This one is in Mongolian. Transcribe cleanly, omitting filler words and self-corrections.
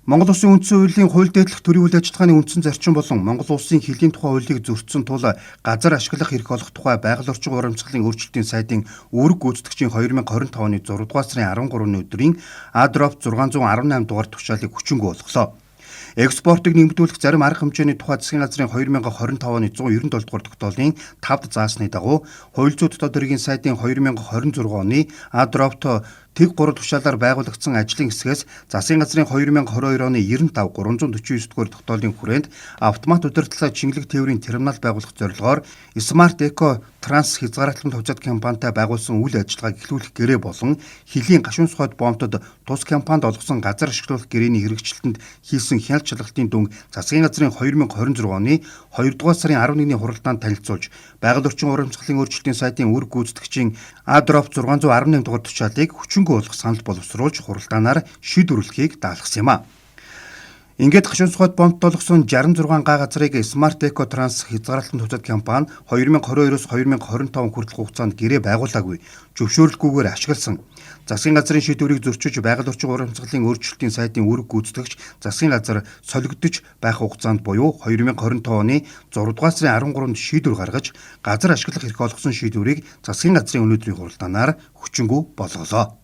Монгол Улсын үндсэн хуулийн хууль дээдлэх төрийн үйл ажиллагааны үндсэн зарчим болон Монгол Улсын хилийн тухай хуулийг зөрчсөн тул газар ашиглах эрх олох тухай байгаль орчин урамшууллын өөрчлөлтийн сайдын үүрэг гүйцэтгэгчийн 2025 оны 6 дугаар сарын 13-ны өдрийн A-618 дугаар тушаалыг хүчингүй болголоо. Экспортыг нэмэгдүүлэх зарим арга хэмжээний тухай засгийн газрын 2025 оны 197 дугаар тогтоолын 5-д заасны дагуу хууль зүйн дотоод хэргийн сайдын 2026 оны A-3 тэг 3 тушаалаар байгуулагдсан ажлын хэсгээс засгийн газрын 2022 оны 95 349 дугаар тогтоолын хүрээнд автомат удирдлага чингэлэг тээврийн терминал байгуулах зорилгоор Smart Eco Trans хязгаарлалтын хувьцаат компанитай байгуулсан үйл ажиллагааг эхлүүлэх гэрээ болон хилийн гашуун сухайд бомтод тус компанид олгосон газар ашиглах гэрээний хэрэгжилтэнд хийсэн хяналт шалгалтын дүнг засгийн газрын 2026 оны 2 дугаар сарын 11-ний хуралдаанд танилцуулж байгаль орчин урамшууллын өөрчлөлтийн сайдын үүрэг гүйцэтгэгчийн A-618 дугаар тушаалыг хүчингүй болгох санал боловсруулж хуралдаанаар шийдвэрлэхийг даалгасан юм а. Ингээд гашуун сухайд бомбот олгосон 66 га газрыг Smart Eco Trans хязгаарлалтын хувьцаат компани 2022-оос 2025 хүртэлх хугацаанд гэрээ байгуулаагүй, зөвшөөрлгүйгээр ашигласан. Засгийн газрын шийдвэрийг зөрчиж байгаль орчин урамшууллын өөрчлөлтийн сайдын үүрэг гүйцэтгэгч засгийн газар солигдож байх хугацаанд буюу 2025 оны 6 дугаар сарын 13-нд шийдвэр гаргаж газар ашиглах эрх олгосон шийдвэрийг засгийн газрын өнөөдрийн хуралдаанаар хүчингүй болголоо.